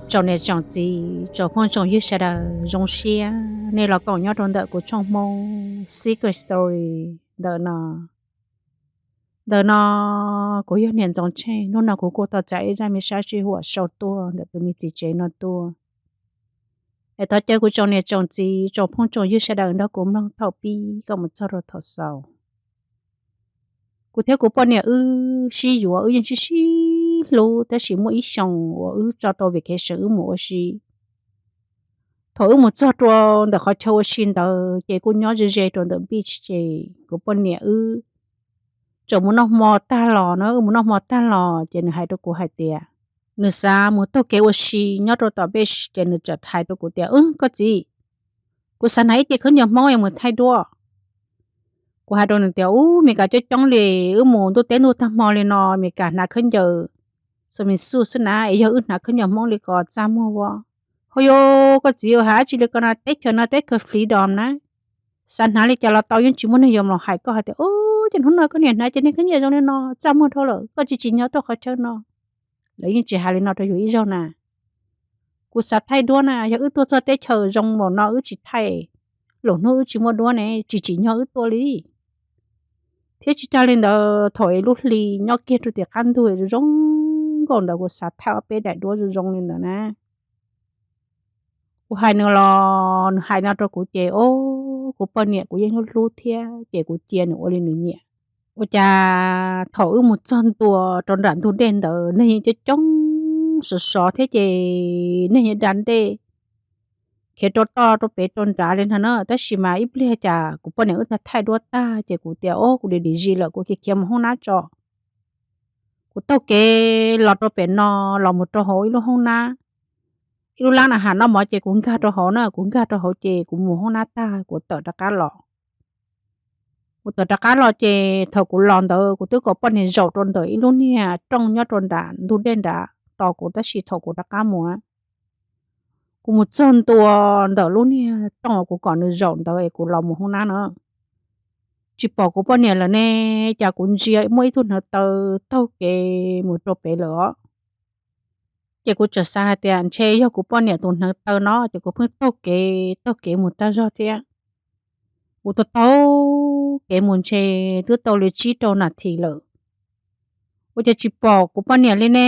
Tsoom niam tsoom txiv, tsoom phooj tsoom ywg sawv daws, zoo siab nej los koom nyob rau ntawm kuv tshooj Hmoob Secret Story ntawm no. Ntawm no kuv yog niam Ntxoov Tsheej. Hnub no kuv kuj tau txais ib zaj me sab sij huam sau tuaj ntawm tus me txiv tsev no tuaj. Es thov caw kuv tsoom niam tsoom txiv, tsoom phooj tsoom ywg sawv daws nrog kuv mloog thaum pib kom mus txog rau thaum xaus. Kuv thiab kuv poj niam wb sib yuav, wb yeej sib sib hlub, tab sis muaj ib xyoos uas wb tso tau vacation wb mus ua si. Thaum wb mus txog rau ntawm qhov chaw ua si ntawd ces kuj nyob ze ze rau ntawm beach, ces kuv poj niam wb txawm mus noj hmo tag los na, wb mus noj hmo tag los ces nws hais rau kuv hais tias nws xav mus taug kev ua si nyob rau tom beach, ces nws txawm hais rau kuv tias, Wb, koj txiv, kuv xav hnav ib ce khaub ncaws Hmoob es mus thaij duab. Kuv hais rau nws tias, Ub, Meskas coob coob li, wb mus ntuj teb ntuj tag hmo li no, Meskas hnav khaub ncaws xo me xu xwb na, es yog wb hnav khaub ncaws Hmoob li ko txaj muag ua. Hos yog koj txiv, hais dab tsi li ko na, teb chaws no teb chaws freedom na, xav hnav li cas los tau, yeej tsis muaj neeg yuav los hais koj hais tias, Ub, cas hnub no koj niam hnav cov niag khaub ncaws zoo li no txaj muag dhau lawm, koj tsis tsim nyog tuaj qhov chaw no. Lawv yeej tsis hais li no rau yus ib zaug na. Kuv xav thaij duab na, yog wb tuaj txog teb chaws zoo npaum no wb tsis thaij, lwm hnub wb tsis muaj duab ne, tsis tsim nyog wb tuaj li. Thiab tsis tas li ntawd, thaum es lub hli nyob kiag rau tim qab ntug zoo zoo nkauj ntawd, kuv xav thaij ob peb daim duab zoo zoo li ntawd na. Kuv hais nws los nws hais no rau kuv ces, o, kuv poj niam kuv yeej hlub hlub thiab ces kuv cia nws ua li nws nyiam. Ua cas thaum wb mus txog ntua rau nram ntug dej ntawd, neeg yeej coob coob sov sov thiab ces neeg yeej da dej khiav rau toj rau pem rau nrad li no na, tab sis mas ib pliag cas kuv poj niam wb thaij thaij duab tag ces kuv tias, o, kuv dim dim zis lawm, kuv khiav khiav mus hoob nab tso. Kuv taug kev los rau pem no, los mus rau hauv ib lub hoob nab, ib lub lab na has noj mov ces kuv nkag rau hauv na, kuv nkag rau hauv ces kuv mus hoob nab tag kuv tawm rov qab los. Kuv tawm rov qab los ces thaum kuv los ntawd kuv twb kom poj niam zaum rau ntawm ib lub niag rooj nyob rau nram ntug dej nrad tos kuv, tab sis thaum kuv rov qab mus na, kuv mus txog ntua ntawm lub niag rooj uas kuv kom nws zaum ntawd es kuv los mus hoob nab na, tsis pom kuv poj niam lawm ne, cas kuv ntsia muaj ib tug hneev taw taug kev mus rau pem lawm os. Ces kuv txawm xav hais tias ntshe yog kuv poj niam tus hneev taw no, ces kuv pheej taug kev taug kev mus tag zog thiab. Kuv taug taug kev mus ntshe twb tau li tsib rau nas this lawm, ua cas tsis pom kuv poj niam li ne?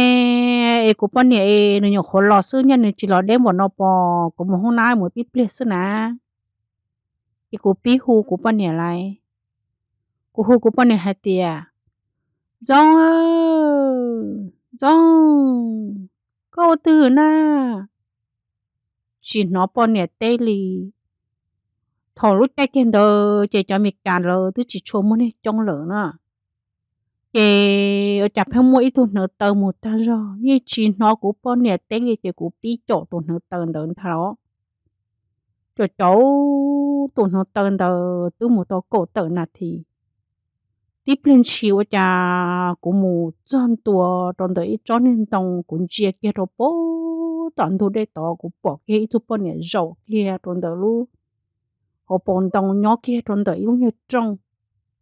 Es kuv poj niam es nws nyuam qhuav los xwb, nyaj nws tsis los deb npaum no pom kuv mus hoob nab mus tib pliag xwb na. Ces kuv pib hu kuv poj niam lais. Kuv hu kuv poj niam hais tias, Ntxoov, Ntxoov, koj ua twg na? Tsis hnov poj niam teb li. Thaum lub caij kiag ntawd ces cov Mes Kas lawv twb tsis tshua muaj neeg coob lawm na. Ces ua cas pheej muaj ib tug hneev taw mus tag zog, yeej tsis hnov kuv poj niam teb li, ces kuv pib caum tus hneev taw ntawd ntag los. Caum caum tus hneev taw ntawd twb mus tau kaum tawm nas this. Tib pliag ntshis ua cas kuv mus txog ntua rau ntawm ib tsob niag ntoo, kuv ntsia kiag rau pem tom ntug dej tod, kuv pom kiag ib tug poj niam zaum kiag rau ntawm lub hauv paus ntoo nyob kiag rau ntawm ib lub nyuag rooj.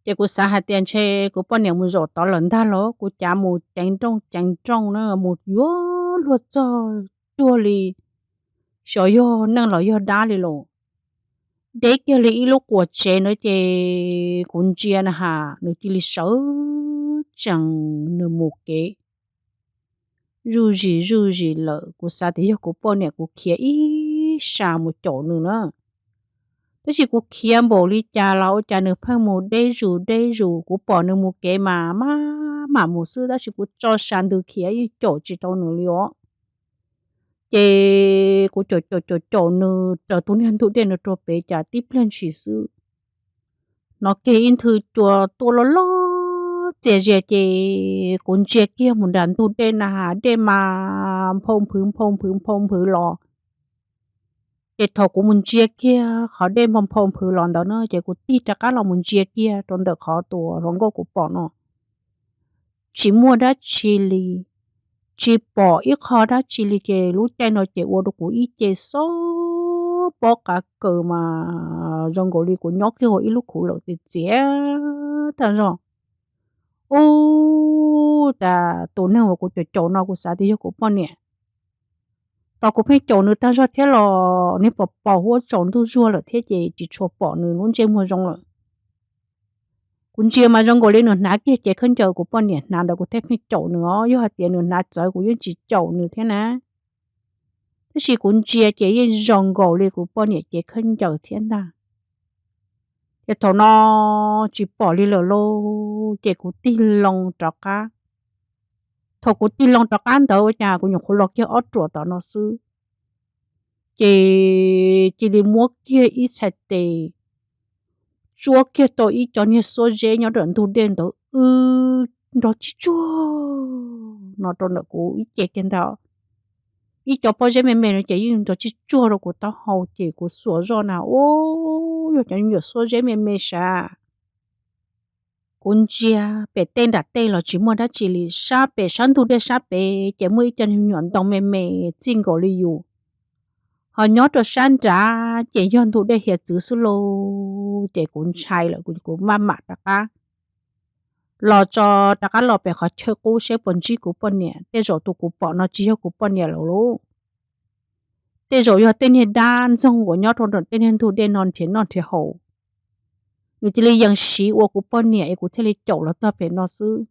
Ces kuv xav hais tias ntshe kuv poj niam mus zaum tod lawm ntag los, kuv cav mus ceev nrooj ceev nrooj na, mus yuav luag txog cuag li xyov yog neeg los yog dab li los. Deb kiag li ib lub quas tsev na, ces kuv ntsia na has nws cia li sawv tsees nws mus kev zuj zis zuj zis lawm. Kuv xav tias yog kuv poj niam kuv khiav ib sab mus caum nws na, tab sis kuv khiav npaum li cas los ua cas nws pheej mus deb zus deb zus. Kuv pom nws mus kev mas maj mam mus xwb, tab sis kuv tso sas ntws khiav yeej caum tsis tau nws li os. Ces kuv caum caum caum caum nws raws tus niag ntug dej no rau pem, cas tib pliag ntshis xwb hnov kiag ib nthwv cua tuaj loj loj txias zias, ces kuv ntsia kiag mus nram ntug dej na has dej mas nphau nphwv nphau nphwv nphau nphwv los. Ces thaum kuv mus ntsia kiag qhov dej nphau nphau nphwv los ntawd na, ces kuv tig rov qab los mus ntsia kiag rau ntawm qhov tus hluas nkauj kuv pom no, tsis muaj dab tsi li, tsis pom ib qho dab tsi li. Ces lub caij no ces ua rau kuv ib ce xob pob qav kaws mas zoo nkaus li kuv nyob kiag hauv ib lub khuv lawm txias txias tag zog. Ub, tas tus neeg uas kuv caum caum no kuv xav tias yog kuv poj niam. Tos kuv pheej caum nws tag zog thiab los nws pom pom huab tsaus ntuj zuag lawm thiab ces tsis tshua pom nws lub ntsej muag zoo lawm. Kuv ntsia mas zoo nkaus li nws hnav kiag cev khaub ncaws kuv poj niam hnav ntawd kuv thiaj pheej caum nws os, yog hais tias nws hnav txawv kuv yeej tsis caum nws thiab na. Tab sis kuv ntsia ces yeej zoo nkaus li kuv poj niam cev khaub ncaws thiab ntag. Ces thaum no tsis pom li lawm lauj, ces kuv tig loo rov qab. Thaum kuv tig loo rov qab ntawd ua cas kuv nyuam qhuav los kiag ob ruam tom no xwb, ces cia li muab kiag ib txhais tes tsuab kiag tau ib co niag xuab zeb nyob rau ntug dej ntawd wb nrov tsib tsuag no rau ntawm kuv ib ce kiag ntag. Ib co pob zeb me me no ces yeej nrov tsib tsuag rau kuv taub hau ces kuv xuas zoj na, ub, yog cov me nyuam xuab zeb me me sav. Kuv ntsia pem tej nram tej los tsis muaj dab tsi li, sab pem sab ntug dej sab pem ces muaj ib co me nyuam ntoo me me txij nkaus li yus, ho nyob rau sab nrad ces yog ntug dej hiav txwv xwb lauj. Ces kuv ntshai lawm, kuv maj mam rov qab los tso, rov qab los pem qhov chaw qub seb puas ntsib kuv poj niam. Tej zaum tus kuv pom no tsis yog kuv poj niam lawm lauj, tej zaum yog tej niag dab ntxoog uas nyob rau tej niag ntug dej no nrhiav noj nrhiav haus. Nws cia li yees siv ua kuv poj niam es kuv thiaj li caum los txog pem no xwb.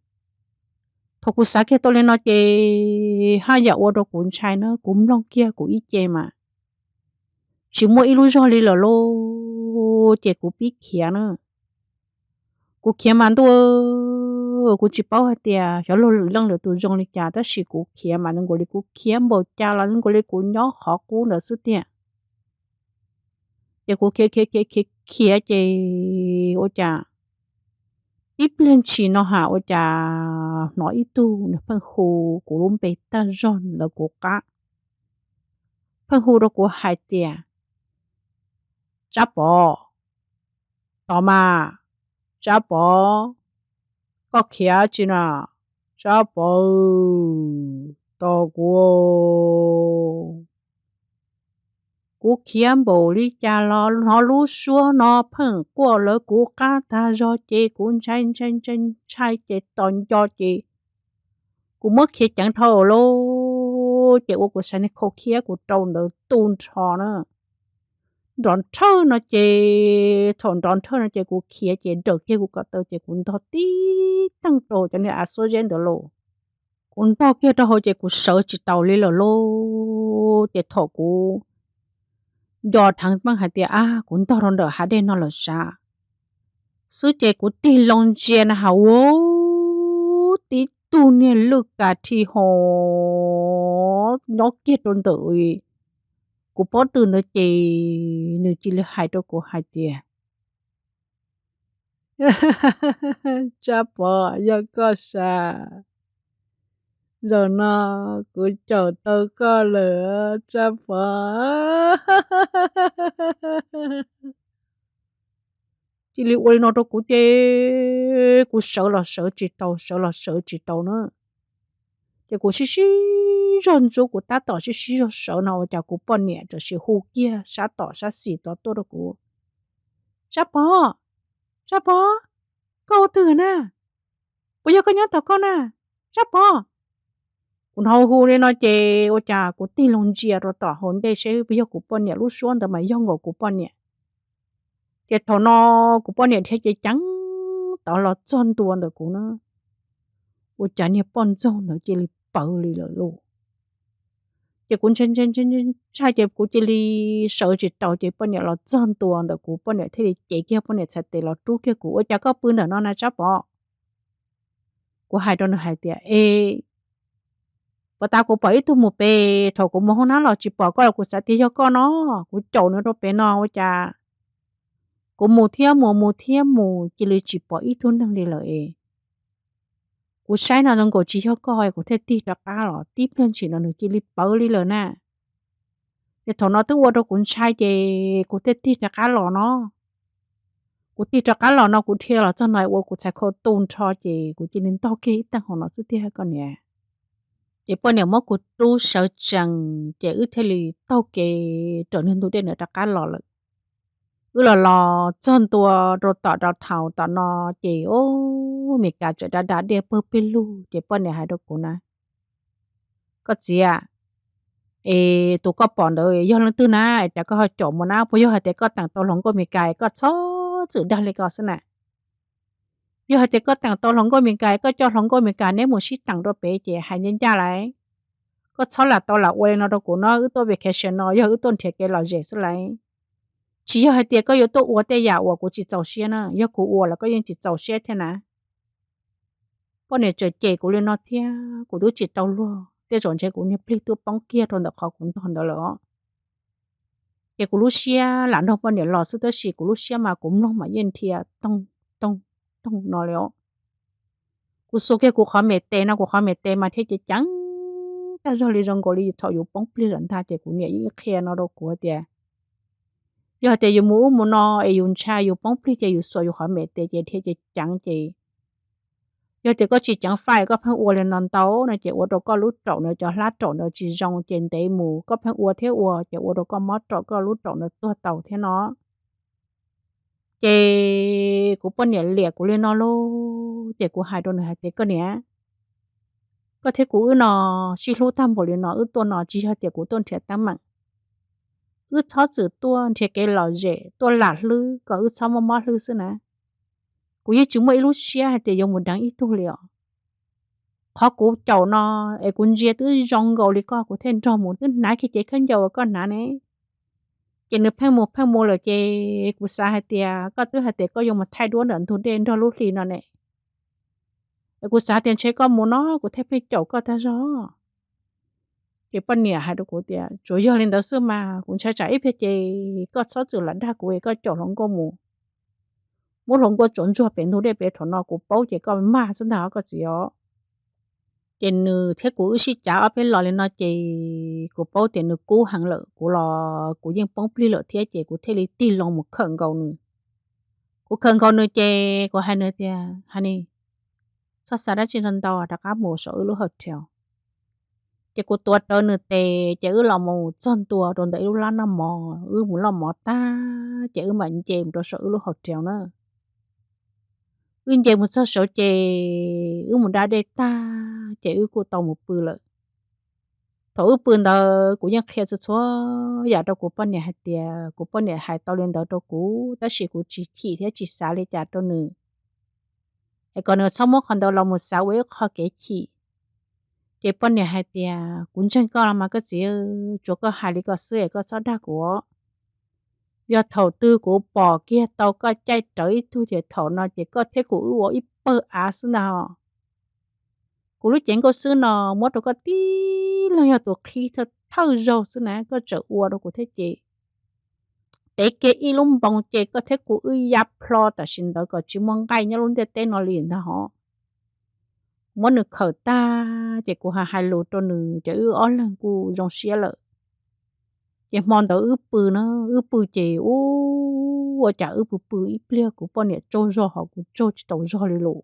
Thaum kuv xav kiag tau li no ces haj yam ua rau kuv ntshai na, kuv mloog kiag kuv ib ce mas tsis muaj ib lub zog li lawm lauj, ces kuv pib khiav na. Kuv khiav mas ntuj, kuv tsis paub hais tias xyov luag lwm leej lwm tus zoo li cas, tab sis kuv khiav mas zoo nkaus li kuv khiav npaum cas los zoo nkaus li kuv nyob qhov qub ntawd xwb tiag. Ces kuv khiav khiav khiav khiav khiav ces ua cas tib pliag ntshis no has ua cas hnov ib tug nws pheej hu kuv lub npe tag zog ntawd kuv qab, pheej hu rau kuv hais tias, Tsab Pov, tos mas, Tsab Pov, koj khiav tsis na, Tsab Pov, tos kuv. Kuv khiav npaum li cas los hnov lub suab no pheej quaj lawv kuv qab tag zog ces kuv ntshai ntshai ntshai ntshai ces tos nco ces kuv muab khiav ceev dhau lawm ces ua kuv saiv niag khau khiab kuv rau ntawd tu nrho na. Nrov nrhawj no ces, thaum nrov nrhawj no ces kuv khiav ces nrawm kiag kuv ko taw ces kuv ntog tib teeg rau cov niag av xuab zeb ntawd lauj. Kuv ntog kiag rau hauv ces kuv sawv tsis taus li lawm lauj. Ces thaum kuv nco dheev meej hais tias ab kuv ntog rau ntawm hav dej no lawm sav xwb ces kuv tig loo ntsia na has ua tib tug niag lwj kas thi ho nyob kiag rau ntawm kuv pob tw ntawd ces nws cia li hais rau kuv hais tias, Tsab Pov, yog koj sav? Zaum no kuv caum tau koj lawm Tsab Pov. Cia li ua li no rau kuv ces kuv sawv los sawv tsis tau, sawv los sawv tsis tau na. Ces kuv sib sib zog ntsuj, kuv tab tom sib sib zog sawv no ua cas kuv poj niam tam sim hu kiag sab tom sab xis tod tuaj rau kuv, Tsab Pov, Tsab Pov, koj ua twg na? Puas yog koj nyob tom koj na, Tsab Pov? Kuv hnov hu li no ces ua cas kuv tig loo ntsia rau tom hauv ntej seb puas yog kuv poj niam, lub suab ntawd mas yog nkaus kuv poj niam. Ces thaum no kuv poj niam dhia ceev ceev tod los txog ntua ntawm kuv na, ua cas niag poj ntxoog ntawd cia li pawv li lawm lauj. Ces kuv ntshai ntshai ntshai ces kuv cia li sawv tsis taus ces poj niam los txog ntua ntawm kuv, poj niam thiaj li cev kiag poj niam txhais tes los rub kiag kuv, Ua cas koj pw ntawm no na Tsab Pov? Kuv hais rau nws hais tias, Es puas tas kuv pom ib tug mus pem, thaum kuv mus hoob nab los tsis pom koj los kuv xav tias yog koj no, kuv caum nws rau pem no ua cas kuv mus thiab mus mus thiab mus cia li tsis pom ib tug neeg li lawm es kuv saib no zoo nkaus tsis yog koj es kuv thiaj tig rov qab los, tib pliag ntshis no nws cia li pawv li lawm na. Ces thaum no twb ua rau kuv ntshai ces kuv thiaj tig rov qab los no. Kuv tig rov qab los no kuv dhia los txog no ua kuv txhais khau tu nrho ces kuv cia li ntog kiag ib teeg hauv no xwb tiag koj niam. Ces poj niam muab kuv rub sawv tsees ces wb thiaj li taug kev raws niag ntug dej ntawd rov qab los lawm. Wb los los txog ntua rau tom downtown tom no ces, o, Meskas tseem da da dej pawg pes lug ces poj niam hais rau kuv na, Koj txiv, Es tus koj pom ntawd yog leej twg na, es cas koj ho caum mus na? Puas yog hais tias koj teem tau hluas nkauj Meskas koj txhob txwm dag li ko xwb na? Yog hais tias koj teem tau hluas nkauj Meskas, koj coj hluas nkauj Meskas neb mus sib teem rau pem ces hais ncaj ncaj lauj. Koj txhob lam tau lam ua li no rau kuv no, wb tuaj vacation no yog wb tuaj nrhiav kev lom zem xwb lauj. Tsis yog hais tias koj yuav tuaj ua tej yam uas kuv tsis txaus siab na, yog kuv ua los koj yeej tsis txaus siab thiab na. Poj niam tseem cem kuv li no thiab kuv twb tsis tau luag, tej zaum ntshe kuv niag plig twb poob kiag rau ntawm qhov kuv ntog ntawd lawm os. Ces kuv lub siab lam nrog poj niam los xwb tab sis kuv lub siab mas kuv mloog mas yeej dhia toog toog toog no li os. Kuv xuas kiag kuv qhov mem tes no, kuv qhov mem tes mas dhia ceev ceev tag zog li zoo nkaus li thaum yus poob plig lawm ntag. Ces kuv niam yeej qhia no rau kuv tias yog hais tias yus mus ub mus no es yus ntshai yus poob plig ces yus xuas yus qhov mem tes ces dhia ceev ceev ces yog tias koj tsis ceev faj koj pheej ua li no ntau no ces ua rau koj lub raum ntawd cov hlab raum ntawd tsis zoo ces ntev mus koj pheej ua thiab ua ces ua rau koj mob raum koj lub raum ntawd tuag tau thiab no. Ces kuv poj niam liam kuv li no lauj, ces kuv hais rau nws hais tias koj niam, koj thiab kuv wb no sib hlub tag npaum li no wb tuaj no tsis yog tias kuv tuaj nrhiav teeb meem. Wb txhob txwm tuaj nrhiav kev lom zem tuaj lam hlwb kom wb txhob mob mob hlwb xwb na. Kuv yeej tsis muaj ib lub siab hais tias yuav mus deev ib tug li os. Qhov kuv caum no es kuv ntsia twb zoo nkaus li koj kuv thiaj nrog mus, twb hnav kiag cev khaub ncaws uas koj hnav ne. Ces nws pheej mus pheej mus lawm ces kuv xav hais tias koj twb hais tias koj yuav mus thaij duab ntawm ntug dej nrog lub hli no ne. Es kuv xav tias ntshe koj mus no kuv thiaj pheej caum koj tag zog. Ces poj niam hais rau kuv tias tsuas yog li ntawd xwb mas kuv ntshai tsam ib pliag ces koj txhob txwm lam dag kuv es koj caum hluas nkauj mus. Muab hluas nkauj tsuav ntsuag pem ntug dej pem thaum no kuv paub ces koj mag xwb ntag os koj txiv os. Ces nws thiab kuv wb sib cav ob peb los li no ces kuv paub tias nws kub heev lawm, kuv los kuv yeej poob plig lawm thiab ces kuv thiaj li tig loo mus khawm nkaus nws. Kuv khawm nkaus nws ces kuv hais nws tias honey, txhob xav dab tsi ntau ntau rov qab mus saum wb lub hotel. Ces kuv tuav rawv nws tes ces wb los mus txog ntua rau ntawm ib lub lab noj mov, wb mus loj mov tag ces wb mam nce mus rau saum wb lub hotel na. Wb nce mus txog saud ces wb mus da dej tag ces wb kuj tau mus pw lawm. Thaum wb pw ntawd kuv yeej qhia txhua txhua yam rau kuv poj niam hais tias kuv poj niam hais tau li ntawd rau kuv tab sis kuv tsis chim thiab tsis xav li cas rau nws, es kom nws txhob muab qhov ntawd los mus xav ua ib qho kev chim. Ces poj niam hais tias kuv ntseeg koj los mas koj txiv, tsuas koj hais li ko xwb es koj txhob dag kuv. Yog thaum twg kuv pom kiag tau koj caij rawv ib tug ces thaum no ces koj thiab kuv wb ua ib pawg av xwb ntag. Kuv lub cev nkauj xwb no muab rau koj tib leeg yog tus qhib thawj thawj zaug xwb na, koj tseem ua rau kuv thiab ces tev kiag ib lub npoo ces koj thiab kuv wb ya plho tam sim ntawd kom tsis muaj nqaij nyob lub ntiaj teb no li ntag hos. Muab nws khawm tag ces kuv hais hais lus rau nws ces wb ob leeg kuj zoo siab lawm. Ces hmo ntawd wb pw na, wb pw ces ua, ua cas wb pw pw ib pliag kuv poj niam tsaug zog hos kuv tsaug tsis tau zog li lus.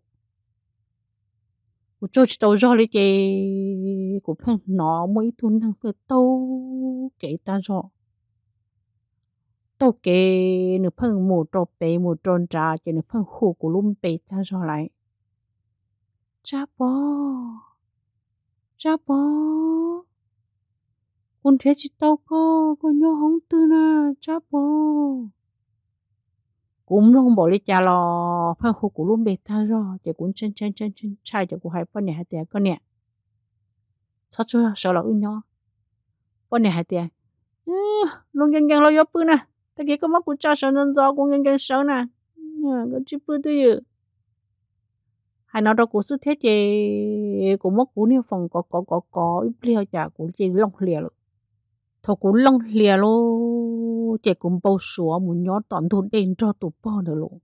Kuv tsaug tsis tau zog li ces kuv pheej hnov muaj ib tug neeg pheej taug kev tag zog. Taug kev nws pheej mus rau pem mus rau nrad ces nws pheej hu kuv lub npe tag zog lawm. Tsab Pov, Tsab Pov, kuv nrhiav tsis tau koj, koj nyob hoob twg na, Tsab Pov? Kuv mloog npaum li cas los pheej hu kuv lub npe tag zog ces kuv ntshai ntshai ntshai ntshai ces kuv hais poj niam hais tias koj niam, txhob tsaug zog sawv los wb nyob. Poj niam hais tias lus nkees nkees los yuav pw na, tag kis koj muab kuv tsa sawv ntxov ntxov kuv nkees nkees sawv na, koj tsis pw twj ywm. Hais no rau kuv xwb thiab ces kuv muab kuv niag foos kov kov kov kov ib pliag cas kuv cia li looj hlias lawm. Thaum kuv looj hlias lauj ces kuv npau suav mus nyob tom ntug dej nrog tus pog ntawd lauj.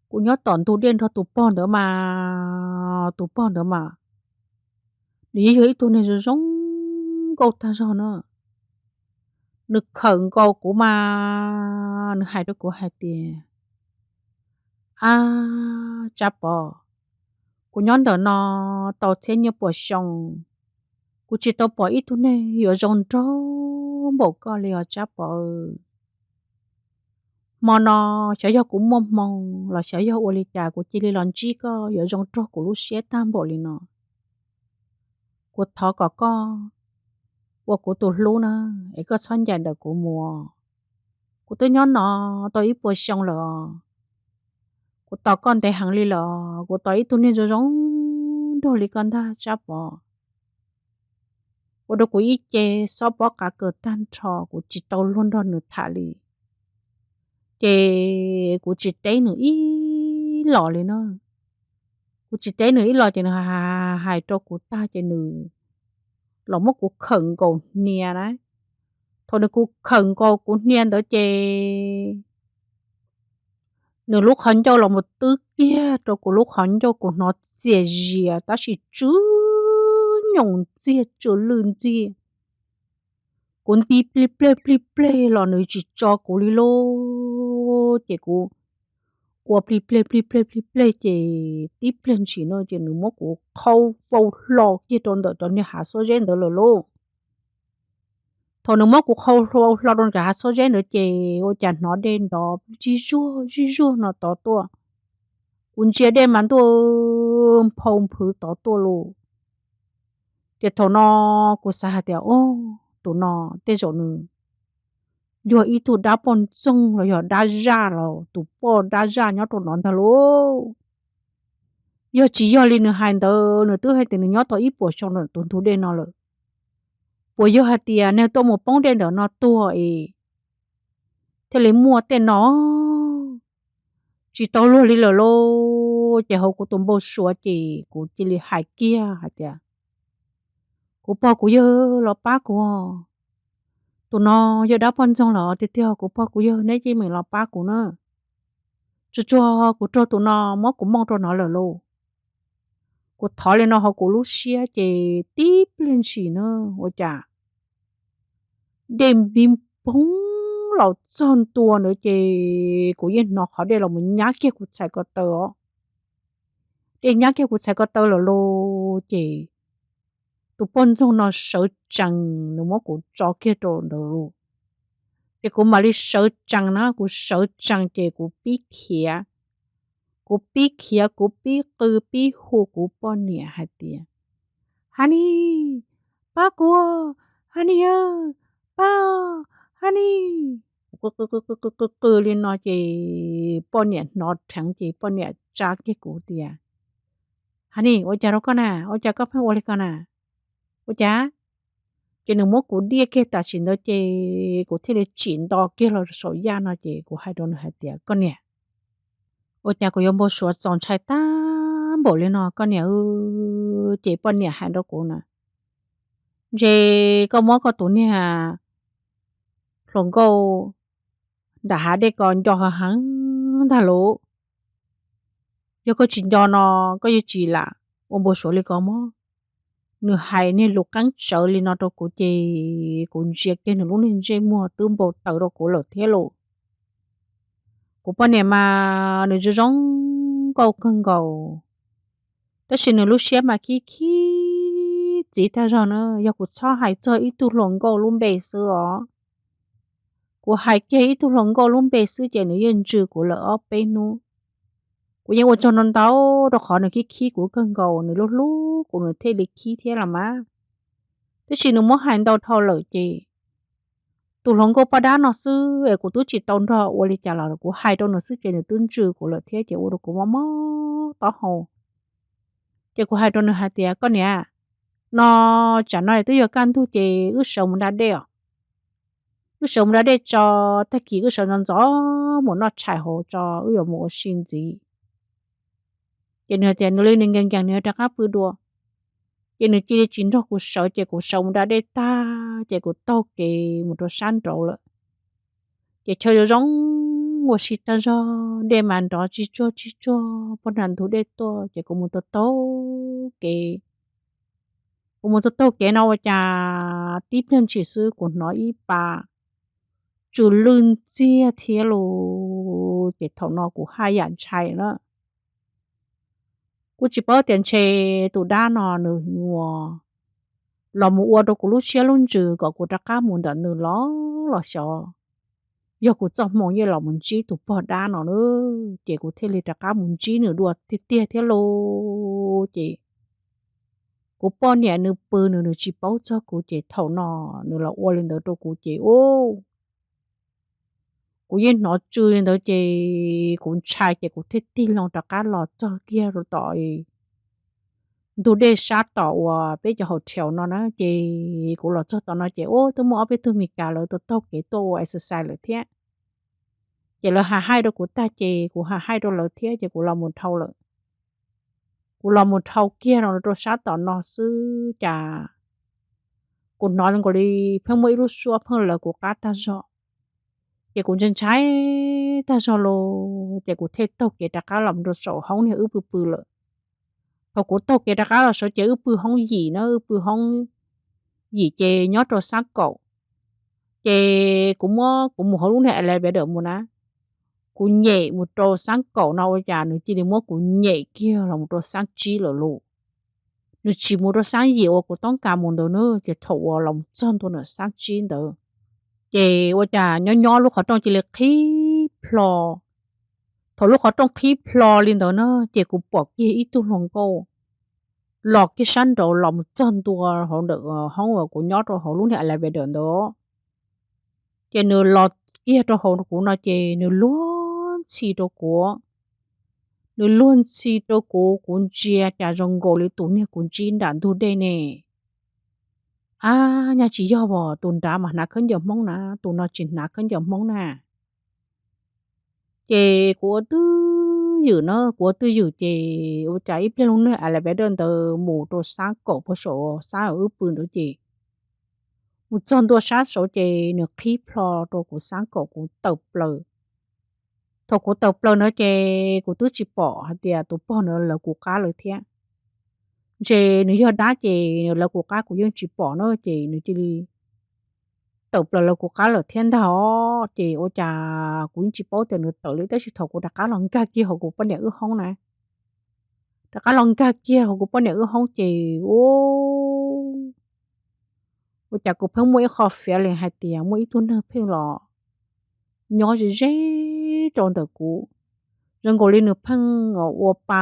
Kuv nyob tom ntug dej nrog tus pog ntawd mas, tus pog ntawd mas nws yeej yog ib tug neeg zoo zoo nkauj tag zog na. Nws khawm nkaus kuv mas nws hais rau kuv hais tias, ab, Tsab Pov, kuv nyob ntawm no tau txhiab nyiaj puas xyoo, kuv tsis tau pom ib tug neeg yuav zoo nraug npaum koj li os Tsab Pov. Hmo no xyov yog kuv muaj hmoo los xyov yog ua li cas kuv cia li los ntsib koj yuav zoo nraug kuv lub siab tag npaum li no. Kuv thov kom koj ua kuv tus hlub na, es koj txhob ncaim ntawm kuv mus. Kuv twb nyob no tau ib puas xyoo lawm, kuv tos koj ntev heev li lawm, kuv tos ib tug neeg zoo zoo nraug li koj ntag Tsab Pov. Ua rau kuv ib ce xob pob qa kaws tag nrho, kuv tsis tau luag nrog nws tham li. Ces kuv tsis teb nws ib los li na. Kuv tsis teb nws ib los ces nws hais rau kuv tag ces nws los muab kuv khawm nkaus hnia na. Thaum nws kuv khawm nkaus kuv hnia ntawd ces nws lub qhov ncauj los mus twb kiag rau kuv lub qhov ncauj, kuv hnov txias zias tab sis tsw nyoos ntxiag tsw lwj ntxiag. Kuv nti plig pleg plig pleg los nws tsis tso kuv li lauj. Ces kuv ua plig pleg plig pleg plig pleg ces tib pliag ntshis no ces nws muab kuv qhau vau hlo kiag rau ntawm cov niag hav xuab zeb ntawd lawm lauj. Thaum nws muab kuv qhau vau hlo rau cov hav xuab zeb ntawd ces ua cas hnov dej nrov zij zuag zij zuag no tod tuaj. Kuv ntsia dej mas ntuj, nphau nphwv tod tuaj lauj. Ces thaum no kuv xav hais tias, tus no tej zaum nws yog ib tug dab poj ntxoog los yog dab zaj los tus poj dab zaj nyob rau no ntag lauj. Yog tsis yog li nws hais ntawd, nws twb hais tias nws nyob tau ib puas xyoo ntawm tus ntug dej no lawm. Puas yog hais tias nws tuaj mus poob dej ntawm no tuag es thiaj li muaj tej no? Tsis tau luag li lawm lauj. Ces hauv kuv tus npau suav ces kuv cia li hais kiag hais tias, kuv pog kuv yawg los pab kuv. Tus no yog dab poj ntxoog los tiag tiag, kuv pog kuv yawg neb cia li los pab kuv na. Tsuag tsuag kuv raug tus no muab kuv mooj rau no lawm lauj. Kuv thov li no hauv kuv lub siab ces tib pliag ntshis na ua cas dej npig poob los txog ntua ntawd ces kuv yeej hnov qhov dej los mus nyab kiag kuv txhais ko taw os. Dej nyab kiag kuv txhais ko taw lawm lauj ces tus poj ntxoog no sawv tsees nws muab kuv tso kiag rau ntawd lauj. Ces kuv mam li sawv tsees na, kuv sawv tsees ces kuv pib khiav. Kuv pib khiav, kuv pib qw pib hu kuv poj niam hais tias, Hanis, pab kuv, Hanis, pab, Hanis. Qw qw qw li no ces poj niam hnov dheev ces poj niam tsa kiag kuv tias, Hanis, ua cas rau koj na? Ua cas koj pheej ua li ko na? Ua cas? Ces nws muab kuv diaj kiag tam sim ntawd ces kuv thiaj li tsim nto kiag los saum yaj no ces kuv hais rau nws hais tias, Koj niam, ua cas kuv yuav npau suav txaus ntshai tag npaum li no koj niam? Ces poj niam hais rau kuv na, Ntshe koj muab koj tus niag hluas nkauj nram hav dej ko nco heev heev ntag lauj. Yog koj tsis nco no koj yuav tsis lam ua npau suav li ko mog. Nws hais niag lus qeeb tsawv li no rau kuv ces kuv ntsia kiag nws lub niag ntsej muag twb npau taws rau kuv lawm thiab lauj. Kuv poj niam mas nws zoo zoo nkauj kawg nkaus, tab sis nws lub siab mas khib khib txiv tag zog na. Yog kuv txhob hais txog ib tug hluas nkauj lub npe xwb os, kuv hais kiag ib tug hluas nkauj lub npe xwb ces nws yeej ntsws kuv lawm ob peb hnub. Kuv yeej ua tsaug ntau ntau rau qhov nws khib khib kuv kawg nkaus, nws hlub hlub kuv nws thiaj li khib thiab los mas. Tab sis nws muab hais ntau dhau lawm ces tus hluas nkauj poj dab no xwb es kuv twb tsis tau nrog ua li cas los kuv hais rau nws xwb ces nws twb ntsws kuv lawm thiab ces ua rau kuv mob mob taub hau. Ces kuv hais rau nws hais tias, Koj niam, no tsam no twb yuav kaj ntug ces wb sawv mus da dej os. Wb sawv mus da dej tso, tag kis wb sawv ntxov ntxov mus noj tshais hauv tso, wb yuav mus ua si ntxiv. Ces nws hais tias nws li nws nkees nkees nws yuav rov qab pw dua. Ces nws cia li tsis nrog kuv sawv ces kuv sawv mus da dej tag ces kuv taug kev mus rau sab nraud lawm. Ces chaw zoo zoo ua si tag zog, dej mas nrov tsig tsuag tsig tsuag puag nram ntug dej tuaj ces kuv mus taug taug kev. Kuv mus taug taug kev no ua cas tib pliag ntshis xwb kuv hnov ib pa tsw lwj ntxiag thiab lauj. Ces thaum no kuv haj yam ntshai na. Kuv tsis paub tias ntshe tus dab no nws ua los mus ua rau kuv lub siab lub ntsws kom kuv rov qab mus ntawm nws los los xyov yog kuv txoj hmoo yeej los mus ntsib tus pog dab no na. Ces kuv thiaj li rov qab mus ntsib nws dua tiag tiag thiab lauj. Ces kuv poj niam nws pw nws nws tsis paub txog kuv ces thaum no nws los ua li ntawd rau kuv ces ub, kuv yeej hnov tsw li ntawd ces kuv ntshai ces kuv thiaj tig loo rov qab los txog kiag rau tom ntug dej sab tom uas peb cov hotel no na. Ces kuv los txog tom no ces ub twb muaj ob peb tug Meskas lawv taug taug kev tuaj ua exercise lawm thiab. Ces lawv hais haij rau kuv tag ces kuv hais haij rau lawv thiab ces kuv los mus dhau lawm. Kuv los mus dhau kiag rau sab tom no xwb cas kuv hnov nkaus li pheej muaj ib lub suab pheej lawv kuv qab tag zog. Ces kuv ntshai ntshai tag zog los ces kuv thiaj taug kev rov qab los rau saum hoob niag wb pw pw lawm. Thaum kuv taug kev rov qab los saud ces wb pw hoob yim na, wb pw hoob yim ces nyob rau xab kaum. Ces kuv muab kuv mus hauv lub niag elevator mus na, kuv nyem mus rau xab kaum no ua cas nws cia li muab kuv nyem kiag los mus rau xab tsib lawm lauj. Nws tsis mus rau xab yim uas kuv toob kas mus ntawd na, ces thaum uas los txog ntua ntawm xab tsib ntawd ces ua cas nyob nyob lub qhov rooj cia li qhib plho. Thaum lub qhov rooj qhib plho li ntawd na ces kuv pom kiag ib tug hluas nkauj los kiag sab nraud los mus txog ntua hauv ntawm hoob uas kuv nyob rau hauv lub niag elevator ntawd. Ces nws los kiag rau hauv kuv no ces nws luag ntxhi rau kuv. Nws luag ntxhi rau kuv, kuv ntsia cas zoo nkaus li tus niag kuv ntsib nram ntug dej ne. Ab, nyaj tsis yog as, tus nrad mas hnav khaub ncaws Hmoob na, tus no tsis hnav khaub ncaws Hmoob na. Ces kuv ua twj ywm na, kuv ua twj ywm ces ua cas ib pliag lub niag elevator ntawd mus rau xab kaum puag saum xab uas wb pw ntawd ces mus txog ntua sab saud ces nws qhib plho rau kuv xab kaum kuv tawm plaws. Thaum kuv tawm plaws na ces kuv twb tsis pom hais tias tus pog ntawd lawv kuv qab lawm thiab. Ntshe nws yog dab ces nws lawv kuv qab kuv yeej tsis pom na ces nws cia li tawm plaws lawv kuv qab lawm thiab ntag os. Ces ua cas kuv yeej tsis paub tias nws tawm li tab sis thaum kuv rov qab los nkag kiag hauv kuv poj niam wb hoob na, rov qab los nkag kiag hauv kuv poj niam wb hoob ces ua ua cas kuv pheej muaj ib qho feeling hais tias muaj ib tug neeg pheej los nyob ze ze rau ntawm kuv, zoo nkaus li nws pheej ua pa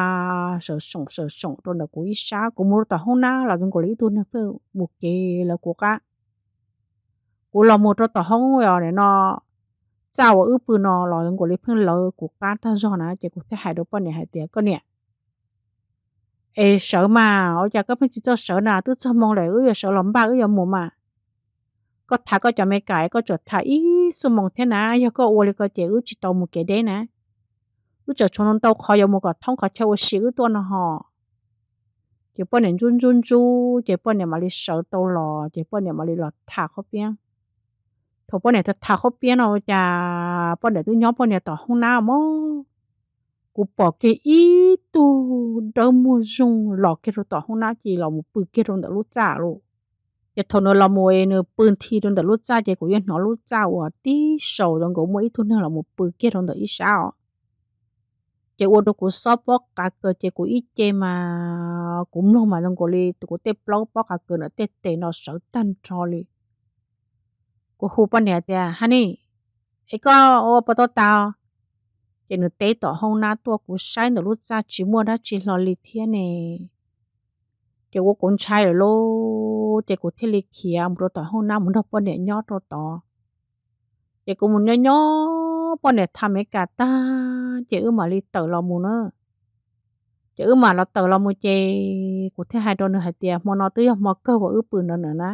sawv soom sawv soom rau ntawm kuv ib sab. Kuv mus rau tom hoob nab los zoo nkaus li ib tug neeg pheej mus kev lawv kuv qab. Kuv los mus rau tom hoob no txaj uas wb pw no los zoo nkaus li pheej lawv kuv qab tag zog na ces kuv thiaj hais rau poj niam hais tias, koj niam, es sawv mas ua cas koj pheej tsis txawj sawv na, twb txog moo lawm wb yuav sawv los npaj wb yuav mus mas. Koj tham koj cov Amelikas es koj tsuas tham ib xuab moos thiab na, yog koj ua li ko ces wb tsis tau mus kev deb na. Wb tseem tshuav ntau qhov yuav mus kom thoob qhov chaw ua si wb tuaj no hos. Ces poj niam ntsuj ntsuj ntsuj ces poj niam mam li sawv tau los ces poj niam mam li los tham qhob piab. Thaum poj niam tham tham qhob piab no ua cas poj niam twb nyob poj niam tom hoob nab mog. Kuv pom kiag ib tug dawb muag zoog los kiag rau tom hoob nab ces los mus pw kiag rau ntawm lub txaj lauj. Ces thaum nws los mus nws pw nthi rau ntawm lub txaj ces kuv yeej hnov lub txaj uas tib saus zoo nkaus muaj ib tug neeg los mus pw kiag rau ntawm ib sab os. Ces ua rau kuv xob pob qav kaws ces kuv ib ce mas kuv mloog mas zoo nkaus li kuv tej plaub pob qav kaws ntawm tej tes no sawv tag nrho li. Kuv hu poj niam tias, honey, es koj ua puas tau tas? Ces nws teb tom hoob nab tuaj, kuv saib ntawm lub txaj tsis muaj dab tsi hlo li thiab ne. Ces ua kuv ntshai lawm lauj, ces kuv thiaj li khiav mus rau tom hoob nab mus nrog poj niam nyob rau tod. Ces kuv mus nyob nyob poj niam tham Amelikas tag ces wb mam li tawm los mus na. Ces wb mam los tawm los mus ces kuv thiaj hais rau nws hais tias hmo no twb yog hmo kawg uas wb pw no na,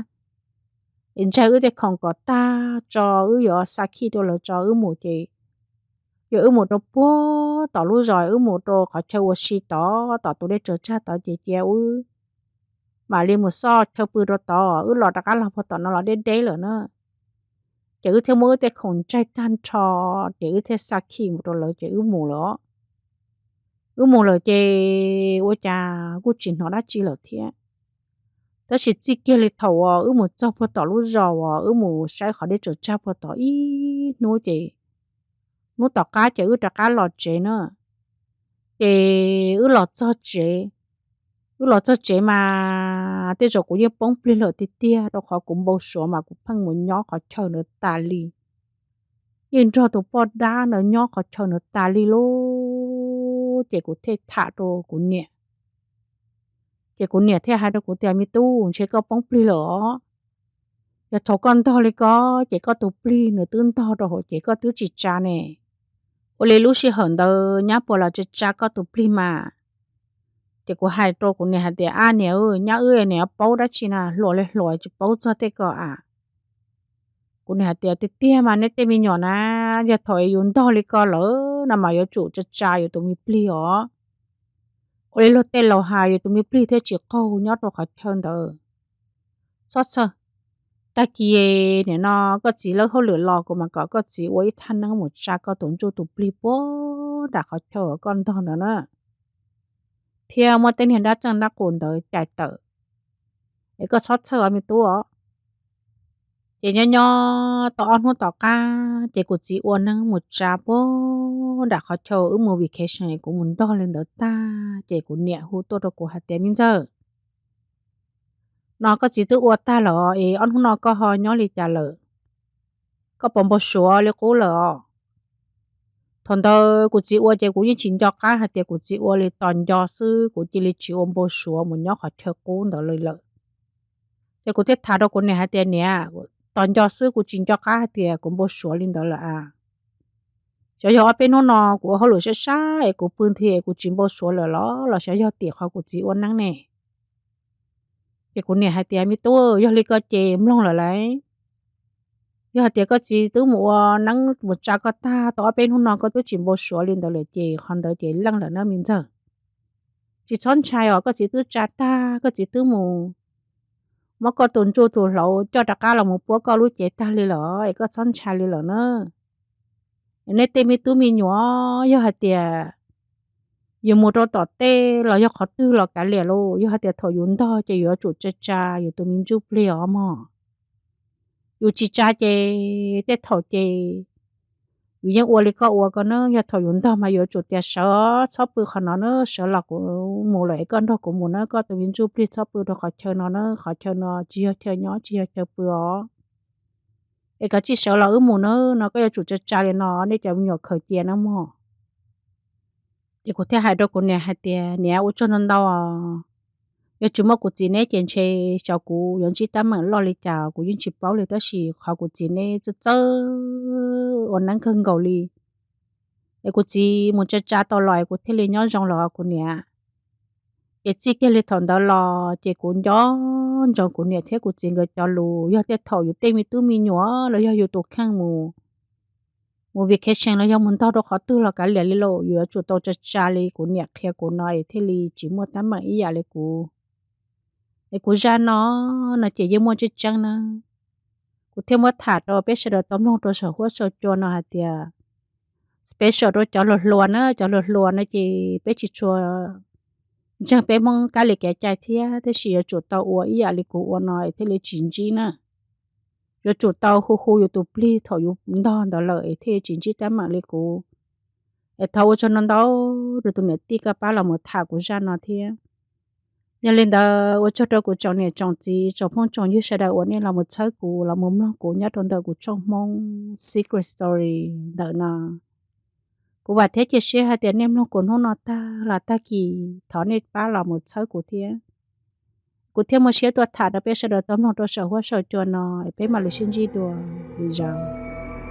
es ntsaig wb tej khoom kom tag tso wb yuav xa khij rau lawv tso wb mus ces yog wb mus rau puag tom lub zos, wb mus rau qhov chaw ua si tod, tom tus dej tsaws tsag tod ces cia wb mam li mus xoj chaw pw rau tod, wb los rov qab los puag tom no los deb deb lawm na. Ces wb thiaj muab wb tej khoom ntsaig tag nrho, ces wb thiaj xa khij mus rau lawv ces wb mus lawm os. Wb mus lawm ces ua cas kuj tsis hnov dab tsi lawm thiab. Tab sis txij kiag li thaum uas wb mus txog puag tom lub zos uas wb mus saib qhov dej tsaws tsag puag tod ib hnub ces hnub tom qab ces wb rov qab los tsev na. Ces wb los txog tsev, wb los txog tsev mas tej zaum kuv yeej poob plig lawm tiag tiag rau qhov kuv npau suav mas kuv pheej mus nyob qhov chaw ntawd tas li. Yeej nrog tus poj dab ntawd nyob qhov chaw ntawd tas li lauj. Ces kuv thiaj tham rau kuv niam, Ces kuv niam thiaj hais rau kuv tias, Me tub, ntshe koj poob plig lawm os. Yog thaum koj ntog li ko ces koj tus plig nws twb ntog rau hauv ces koj twb tsis tsa ne. Ua li lub sij hawm ntawd nyab puas los tsa tsa koj tus plig mas? Ces kuv hais rau kuv niam hais tias, Ab niam, nyab wb niam paub dab tsi na, hluas li hluas tsis paub txog tej ko a. Kuv niam hais tias, Tiag tiag mas nej tej me nyuam na, yog thaum yus ntog li ko lawm no mas yuav tsum tsa tsa yus tus me plig os. Ua li luag tej laus hais, yus tus me plig thiaj tsis qaug nyob rau qhov chaw ntawd. Txhob txhawj, tag kis nim no koj txiv lawb hauj lwm los kuv mam kom koj txiv ua ib thaj neeb mus tsa koj tus ntsuj tus plig puag nram qhov chaw uas koj ntog ntawd na, thiab muab tej niag dab txeej dab qus ntawd cais tawm, es koj txhob txhawj os me tub os. Ces nyob nyob tau ob hnub tom qab ces kuv txiv ua neeb mus tsa puag nram qhov chaw wb mus vacation es kuv mus ntog li ntawd tag ces kuv niam hu tuaj rau kuv hais tias, Me ntxawg, no koj txiv twb ua tag lawm es ob hnub no koj ho nyob li cas lawm? Koj puas npau suav li qub lawm os? Thaum ntawd kuv txiv ua ces kuv yeej tsis nco qab hais tias kuv txiv ua li tos nco xwb, kuv cia li tsis ua npau suav mus nyob qhov chaw qub ntawd li lawm. Ces kuv thiaj tham rau kuv niam hais tias, Niam, tos nco xwb, kuv tsis nco qab hais tias kuv npau suav li ntawd lawm a. Xyov yog ob peb hnub no kuv ua hauj lwm sab sab es kuv pw nthi es kuv tsis npau suav lawm los los xyov yog tim qhov kuv txiv ua neeb ne. Ces kuv niam hais tias, Me tub, yog li ko ces mloog lawm lauj. Yog hais tias koj txiv twb mus ua neeb mus tsa koj tag tau ob peb hnub no koj twb tsis npau suav li ntawd lawm ces qhov ntawd ces leej lawm na me ntxawg. Tsis txhob ntshai os, koj txiv twb tsa tag, koj txiv twb mus muab koj tus ntsuj tus hlauv coj rov qab los mus puab koj lub cev tag li lawm es koj txhob ntshai li lawm na. Nej tej me tub me nyuam, yog hais tias yus mus rau tom tej los yog qhov twg los kav liam lauj, yog hais tias thaum yus ntog ces yuav tsum tsa tsa yus tus me ntsuj plig os mog. Yus tsis tsa ces tej thaum ces yus yeej ua li koj ua ko na, yog thaum yus ntog mas yuav tsum tias, Sawv, txhob pw qhov no na, sawv los kuv mus lawm es koj nrog kuv mus na, koj tus me ntsuj plig txhob pw rau qhov chaw no na, qhov chaw no tsis yog chaw nyob tsis yog chaw pw os. Es koj cia li sawv los wb mus na, no koj yuav tsum tsa tsa li no, nej cov me nyuam khaws cia na mog. Ces kuv thiaj hais rau kuv niam hais tias, Niam, ua tsaug ntau ntau os. Yog tsis muaj kuv txiv neb ces ntshe xyov kuv yuav ntsib teeb meem loj li cas kuv yeej tsis paub li, tab sis qhov kuv txiv neb txawj txawj ua neeb kawg nkaus li, es kuv txiv mus tsa tsa tau los es kuv thiaj li nyob zoo los kuv niam. Ces txij kiag li thaum ntawd los ces kuv nco ntsoov kuv niam thiab kuv txiv nkawd cov lus, yog tej thaum yus tej me tub me nyuam los yog yus tus kheej mus, mus vacation los yog mus ntog rau qhov twg los kav liam li lauj, yus yuav tsum tau tsa tsa li kuv niam qhia kuv no es thiaj li tsis muaj teeb meem ib yam li kuv. Es kuv zaj no, no ces yeej muaj tseeb tseeb na. Kuv thiaj muab tham rau peb sawv daws tau mloog rau saum huab saum cua no hais tias, special rau cov hluas hluas na, cov hluas hluas no ces peb tsis tshua ntseeg peb Hmoob kab li kev cai thiab, tab sis yuav tsum tau ua ib yam li kuv ua no es thiaj li tsis ntsib na. Yuav tsum tau hu hu yus tus plig thaum yus ntog ntawd lawm es thiaj li tsis ntsib teeb meem li kuv. Es thov ua tsaug ntau ntau rau tus niam tij koj pab los mus tham kuv zaj no thiab. Yog li ntawd ua tsaug rau kuv tsoom niam tsoom txiv tsoom phooj tsoom ywg sawv daws uas nej los mus txhawb kuv los mus mloog kuv nyob rau ntawm kuv tshooj Hmoob Secret Story ntawm no. Kuv vam thiab cia siab hais tias nej mloog kuv hnub no tag los tag kis thov nej pab los mus txhawb kuv thiab. Kuv thiaj muaj siab tuaj tham rau peb sawv daws tau mloog rau saum huab saum cua no, peb mam li sib ntsib dua lwm zaus.